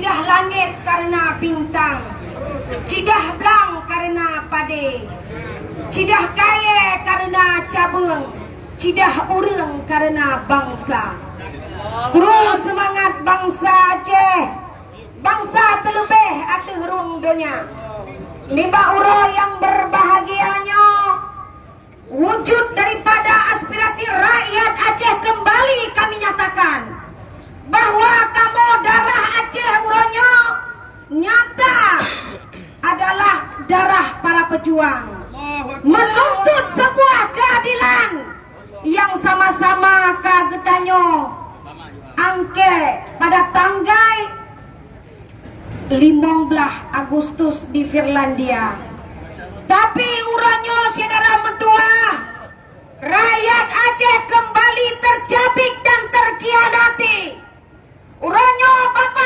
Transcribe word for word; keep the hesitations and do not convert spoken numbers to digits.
Cidah langét kareuna bintang, cidah blang kareuna padé, cidah kayée kareuna cabeueng, cidah ureuëng kareuna bansa. Kru seumangat bansa Aceh, bansa teuleubeh ateueh rueng donya. Nibak uroe nyang beurbahagia nyoe, wujud daripada aspirasi rakyat Aceh keumbali kami nyatakan bahwa kamoe darah Aceh uroe nyoe nyata adalah darah para pejuang, menuntut sebuah keadilan yang sama-sama ka geutanyoe angkée pada tanggai limong blaih Agustus di Finlandia. Tapi uroe nyoe, syedara meutuah, rakyat Aceh keumbali teucabik dan teukhianati. Uroe nyoe Bapak